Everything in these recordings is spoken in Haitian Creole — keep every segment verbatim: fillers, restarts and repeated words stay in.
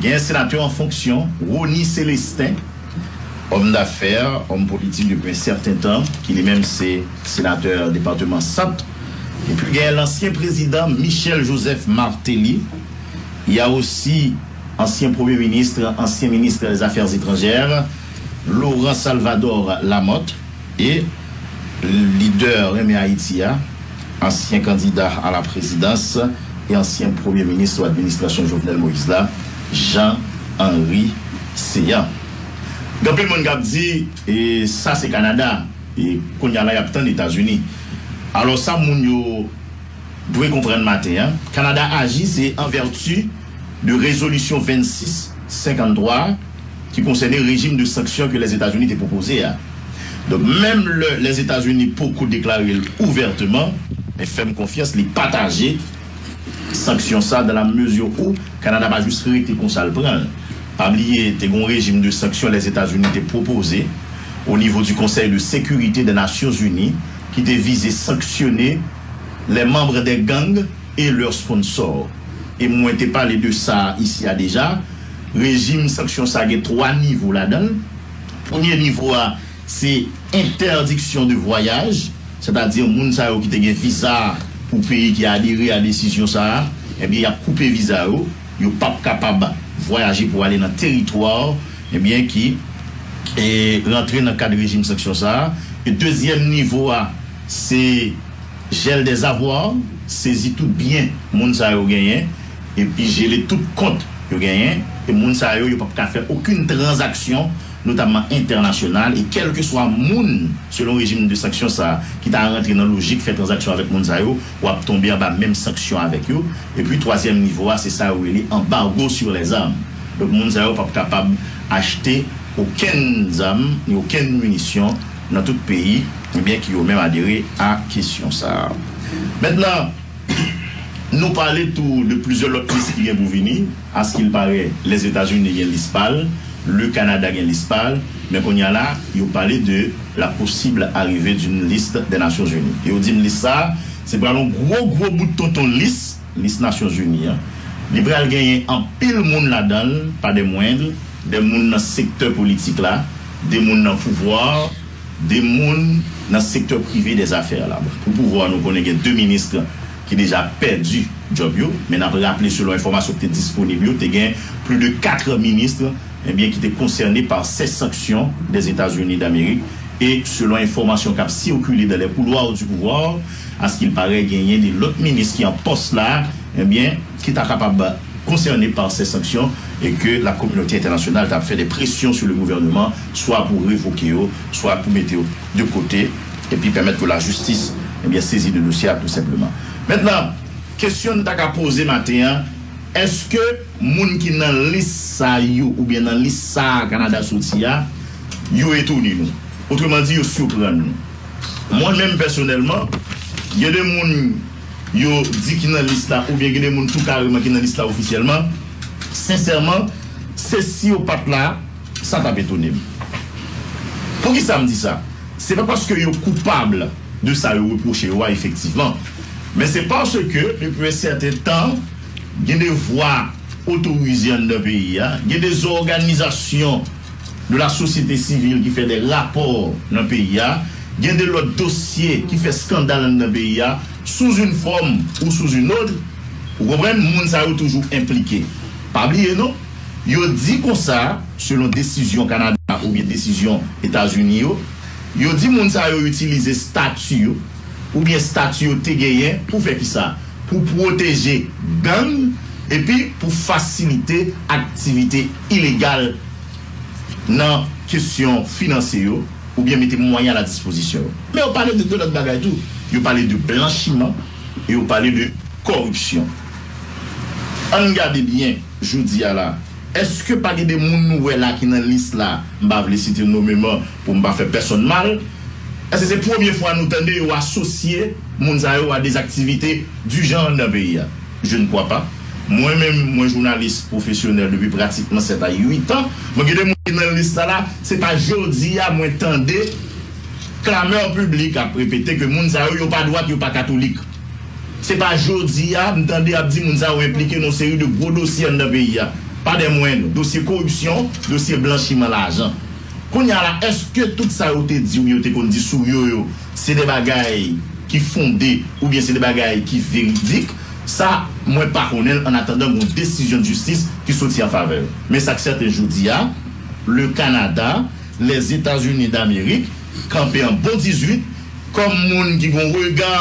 Genyen senatè an fonksyon, Rony Célestin, homme d'affaires, homme politique depuis un certain temps, ki li menm se senatè depatman Sant. Epi genyen lansyen prezidan Michel Joseph Martelly. Il y a aussi ancien Premier ministre, ancien ministre des Affaires étrangères, Laurent Salvador Lamothe, e lidè Renmen Ayiti a, ansyen kandida a la prezidans e ansyen premye minis sou administrasyon Jovenel Moïse la, Jean Henry Céant. Gen anpil moun k ap di, e sa se Kanada, e kounye a la y ap tann Etazini. Alò sa moun yo dwe konprann maten an, Kanada aji se an vèti de rezolisyon vennsis senkanntwa ki konsène rejim de sanksyon ke Lèzetazini te pwopoze a. Donk, menm lè Lèzetazini poko deklare l ouvèteman, men fè m konfyans, li pataje sanksyon sa dans la mesure où Kanada pa jis rete konsa l pran l. Pa bliye, te gen yon rejim de sanksyon Lèzetazini te pwopoze o nivo di Konsèy de Sekirite de Nasyonzini ki te vize sanksyone les membres des gangs et leurs sponsors. E mwen te pale de sa isi a deja. Rejim sanksyon sa gen twa nivo ladan l. Premye nivo a, se entèdiksyon de vwayaj, sètadi moun sa yo ki te gen viza pou peyi ki adere a desizyon sa a, ebyen, y ap koupe viza yo, yo p ap kapab vwayaje pou ale nan teritwa, ebyen, ki e, rantre nan kad rejim sanksyon sa a. E dezyèm nivo a, se jèl dè zavwa, sezi tout byen moun sa yo genyen, epi jele tout kont yo genyen, e moun sa yo, yo p ap ka fè okenn tranzaksyon, notamman entènasyonal, e kèlkeswa moun, selon rejim de sanksyon sa a, ki ta rantre nan lojik fè tranzaksyon avèk moun sa yo, w ap tonbe anba menm sanksyon avèk yo. Epi twazyèm nivo a, se sa yo rele ambargo sur les armes. Donk, moun sa yo p ap kapab achte okenn zam, ni okenn minisyon nan tout peyi, ebyen, ki yo menm adere a kesyon sa a. Mentnan, nou pale tou de plizyè lòt lis ki gen pou vini. Askilpare, Lèzetazini gen lis pa l, le Kanada gen lis pa l, men kounye a la, yo pale de la possible arrivée d'une liste des Nations Unies. E yo di m lis sa a, se pral yon gwo, gwo bout tonton lis, lis Nasyonzini an. Li pral genyen anpil moun ladan l, pa de mwendr, de moun nan sektè politik la, de moun nan pouvwa, de moun nan sektè prive dè zafè la. Bon, pou pouvwa, nou konnen gen de minis ki deja pèdi djòb yo, men n ap raple, selon enfòmasyon ki te disponib yo, te gen plis de kat minis, ebyen, ki te konsène pa sèz sanksyon dè Etazini Damerik, e selon enfòmasyon k ap sikile dans les couloirs du pouvoir, askilpare genyen de lòt minis ki an pòs la, ebyen, ki ta kapab konsène pa sèz sanksyon, e ke la kominote entènasyonal t ap fè de presyon sou le gouvènman, swa pou revoke yo, swa pou mete yo de kote, epi pèmèt ke lajistis, ebyen, sezi de dosye a tou senpleman. Mentnan, kesyon n ta ka poze maten an, èske moun ki nan lis sa yo, oubyen nan lis sa a Kanada soti a, yo etone nou? Otreman di, yo siprann nou? Mwen menm pèsonèlman, gen de moun yo di ki nan lis la, oubyen gen de moun tou kareman ki nan lis la ofisyèlman, sensèman, se si yo pa t la, sa t ap etone m. Poukisa m di sa? Se pa paske yo koupab de sa yo repwoche yo a, efektivman, men se paske, depi yon sèten tan, gen de vwa otorize anndan peyi a, gen de zòganizasyon de la sosyete sivil ki fè de rapò nan peyi a, gen de lòt dosye ki fè eskandal anndan peyi a, sous une forme ou sous une autre, ou konprann, moun sa yo toujou enplike. Pa bliye non, yo di konsa, selon desizyon Kanada oubyen desizyon Etazini yo, yo di moun sa yo itilize estati yo, oubyen estati yo te genyen pou fè kisa? Pou pwoteje gang, epi pou fasilite aktivite ilegal nan kesyon finanse yo, oubyen mete mwayen a la dispozisyon yo. Men yo pale de de lòt bagay tou. Yo pale de blanchiman, e yo pale de kòripsyon. Ann gade byen, jodi a la, èske pa gen de moun nou wè la ki nan lis la, m pa vle site nomeman pou m pa fè pèsonn mal, èske se premye fwa nou tande yo asosye moun sa yo a des activités du genre nan peyi a? Je ne crois pas. Mwen menm, mwen jounalis pwofesyonèl depi pratikman sèt a uit an. Mwen gen de moun ki nan lis la la, se pa jodi a mwen tande klamè piblik ap repete ke moun sa yo, yo pa dwat, yo pa katolik. Se pa jodi a m tande y ap di moun sa yo enplike nan yon seri de gwo dosye anndan peyi a. Pa dè mwen, dosye koripsyon, dosye blanchiman lajan. Kounye a la, èske tout sa yo te di oubyen yo te konn di sou yo yo, se de bagay ki fonde oubyen se de bagay ki veridik? Sa, mwen pa konnen l, annatandan gon desizyon jistis ki soti an favè yo. Men sa k sèten jodi a, le Canada, Lèzetazini Damerik, kanpe an bon dizuit, kòm moun ki gon rega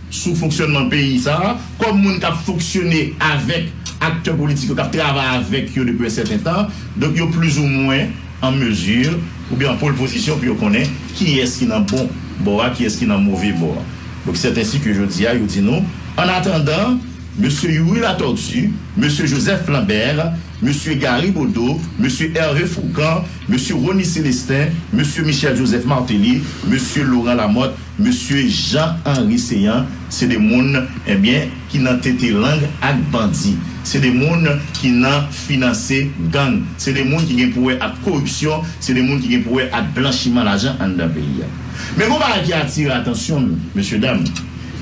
sou fonksyònman peyi sa a, kòm moun k ap fonksyone avèk aktè politik yo, k ap travay avèk yo depi yon sèten tan, donk yo plizoumwen an mezi oubyen an pole pozisyon pou yo konnen kiyès ki nan bon bò a, kiyès ki nan move bò a. Donk, c'est ainsi que jodi a, yo di nou, en attendant, Mesye Youri Latortue, Mesye Joseph Lambert, Mesye Gary Bodeau, Mesye Hervé Fourcand, Mesye Rony Célestin, Mesye Michel Joseph Martelly, Mesye Laurent Lamothe, Mesye Jean Henry Céant, se de moun, ebyen, ki nan tete lang ak bandi. Se de moun ki nan finanse gang. Se de moun ki gen pou wè ak koripsyon. Se de moun ki gen pou wè ak blanchiman lajan anndan peyi a. Men gon bagay ki atire atansyon m, mesye dam,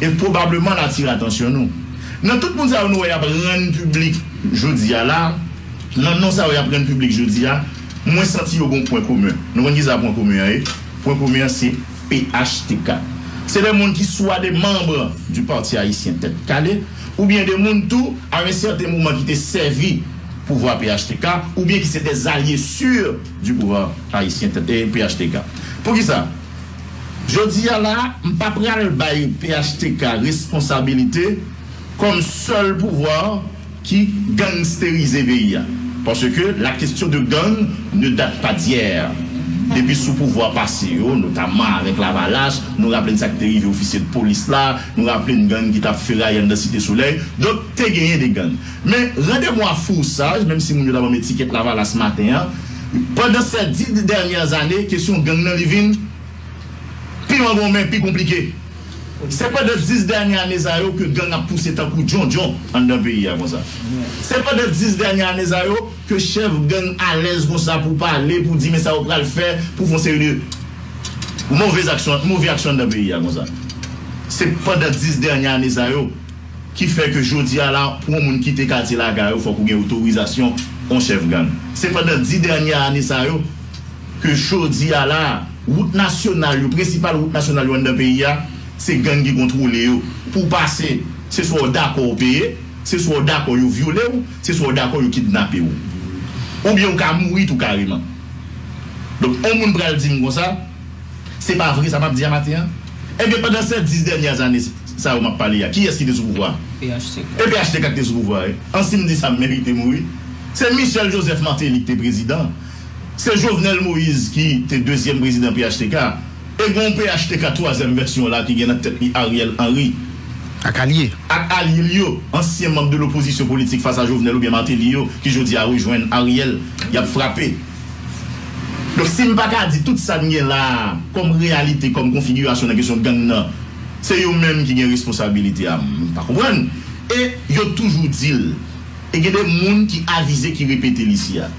e pwobableman l atire atansyon nou. Nan tout moun sa yo nou wè y ap rann piblik jodi a la, nan non sa yo y ap rann piblik jodi a, mwen santi yo gon pwen komen. Nou konn ki sa pwen komen an ye? Pwen komen an se P H T K. Se de moun ki swa de manm du Parti Haïtien Tèt Kale, oubyen de moun tou, à un certain moment, ki te sèvi pouvwa P H T K, oubyen ki se de alye sur du pouvwa ayisyen, eh, P H T K. Poukisa? Jodi a la, m pa pral bay P H T K responsabilite kòm sèl pouvwa ki gangsterize peyi a. Paske la question de gang ne date pas d'hier. Depi sou pouvwa pase yo, notamman avèk Lavalas, nou raple n sa k te rive ofisye de polis la, nou raple n gang ki t ap feray anndan Site Solèy. Donk, te genyen de gang. Men, rendez-moi fou sage, menm si moun yo ta ban m etikèt Lavalas maten an, pandan ces dix dernières années, kesyon gang nan li vin pi mangonmen, pi konplike. Se pandan dis dènye ane sa yo ke gang ap pouse tankou djondjon anndan peyi a konsa. Se pandan dis dènye ane sa yo ke chèf gang alèz konsa pou pale, pou di men sa yo pral fè, pou fè yon seri de move aksyon, move aksyon anndan peyi a konsa. Se pandan dis dènye ane sa yo ki fè ke jodi a la, pou yon moun kite katye lakay ou, fòk ou gen otorizasyon yon chèf gang. Se pandan dis dènye ane sa yo ke jodi a la, wout nasyonal yo, prensipal wout nasyonal yo anndan peyi a, se gang ki kontwole yo. Pou w pase, se swa w dakò w peye, se swa w dakò yo vyole w, se swa w dakò yo kidnape w. Oubyen w ka mouri tou kareman. Donk, yon moun pral di m konsa, se pa vre sa m ap di a maten an? Ebyen, pandan ces dix dernières années sa yo m ap pale a, kiyès ki te sou pouvwa a? P H T K. E P H T K ki te sou pouvwa a, wi. An, si m di sa, m merite mouri. Se Michel Joseph Martelly ki te prezidan. Se Jovenel Moïse ki te dezyèm prezidan P H T K. E gen yon P H T K twazyèm vèsyon la ki gen nan tèt li Ariel Henry. Ak alye. Ak alye l yo, ansyen manm de lopozisyon politik fas a Jovenel oubyen Martelly yo, ki jodi a rejwenn Ariel, y ap frape. Donk, si m pa ka di tout sa n gen la a, kòm reyalite, kòm konfigirasyon nan kesyon gang nan, se yo menm ki gen responsabilite a, m pa konprann. E yo toujou di l. E gen de moun ki avize, ki repete l isi a.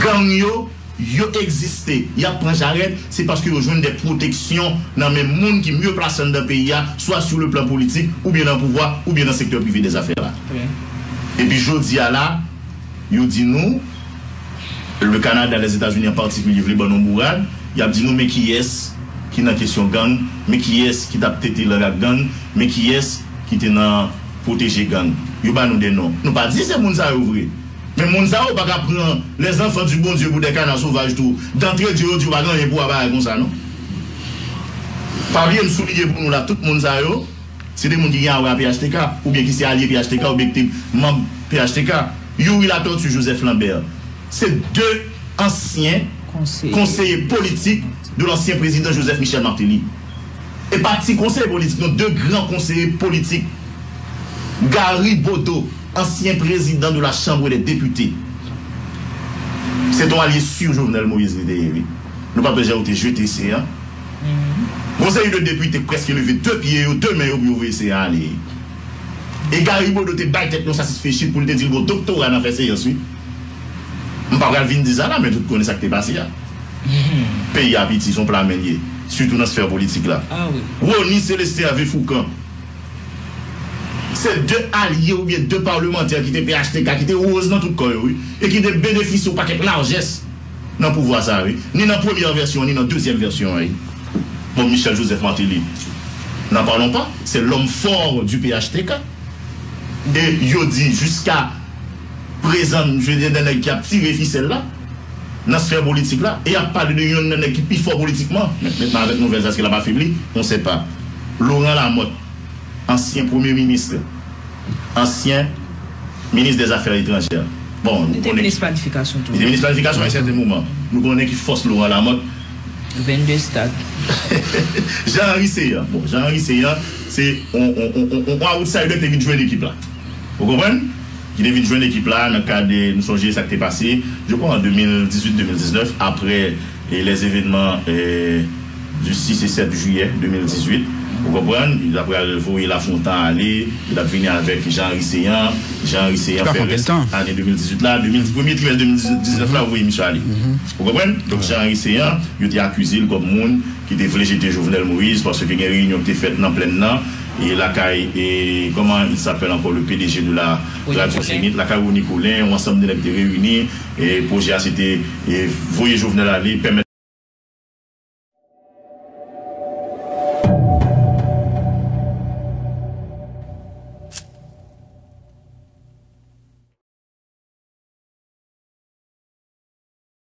Gang yo, yo egziste, y ap pran jarèt, se paske yo jwenn de pwoteksyon nan men moun ki mye plase anndan peyi a, swa sur le plan politik, oubyen nan pouvwa, oubyen nan sektè prive dèzafè la. Epi jodi a la, yo di nou, le Canada, Lèzetazini an patikilye vle ban nou bourad, y ap di nou, men kiyès ki nan kesyon gang, men kiyès ki t ap tete lang ak gang, men kiyès ki te nan pwoteje gang. Yo ba nou de non. Nou pa di se moun sa yo vre. Men moun sa yo pa ka pran les enfants du bon Dieu pou de kana sovaj tou. D'entrée de jeu, yo di yo pa gen anyen pou wè bagay konsa, non. Pa bliye m souliye pou nou la, tout moun sa yo, se de moun ki gen a wè a P H T K, oubyen ki se alye P H T K, oubyen ki te manm P H T K. Youri Latortue, Joseph Lambert, se de ansyen konseye politik de lansyen prezidan Joseph Michel Martelly. E pa ti konseye politik, non, de gran konseye politik. Gary Bodeau, ansyen prezidan de la Chambre des Députés. Se t on alye sur Jovenel Moïse li te ye, wi. Nou pa bezwen ou te jete se an. Gon seri de depite k prèske leve de pye yo, de men yo pou yo voye se an ale. E Gary Bodeau te bay tèt li yon sasisfechit pou l te di l gon doktora nan fè seyans, wi. M pa pral vin di sa la, men tout konnen sa k te pase a. Peyi a piti, se yon pla men l ye. Sitou nan sfè politik la. Rony Célestin, Hervé Fourcand. Se de alye oubyen de palmantè ki te P H T K, ki te woz nan tout kò yo, wi, e ki te benefisye yon pakèt lajès nan pouvwa sa a, wi. Ni nan premyè vèsyon, ni nan dezyèm vèsyon an, wi. Bon, Michel Joseph Martelly, n'en parlons pas, c'est l'homme fort du P H T K. E yo di, jiska prezan, je veux dire, de nèg ki ap tire fisèl la, nan sfè politik la, e y ap pale de youn nan nèg ki pi fò politikman. Men, mentnan, avèk nouvèl sa, èske l ap afebli? On sait pas. Laurent Lamothe, ansyen premye minis, ansyen minis dèzafè etranjè. Bon, nou konnen. Li te minis planifikasyon tou. Li te minis planifikasyon a yon sèten moman. Nou konnen ki fòs Laurent Lamothe. Vennde stad. Jean Henry Ceant. Bon, Jean Henry Ceant, se on, on, on, on, on outsider ki te vin jwenn ekip la. Ou konprann? Ki te vin jwenn ekip la nan kad, nou sonje sa k te pase, je crois, an de mil dizuit de mil diznèf, apre, e, les événements, e, du six et sept juillet de mil dizuit. Ou konprann? Yo t ap pral voye Lafontan ale, yo t ap vini avèk Jean Henry Ceant. Jean Henry Ceant fè rès ane de mil dizuit la, de mil, premye trimès de mil diznèf la, yo voye misye ale. Ou konprann? Donk, Jean Henry Ceant, yo te akize l kòm moun ki te vle jete Jovenel Moïse, paske gen reyinyon ki te fèt nan plèn nan, e lakay, e, comment il s'appelle encore, le P D G de la Radio Zenith, lakay Rony Colin, yon ansanm de nèg te reyini, e pwojè a se te, e, voye Jovenel ale, pèmèt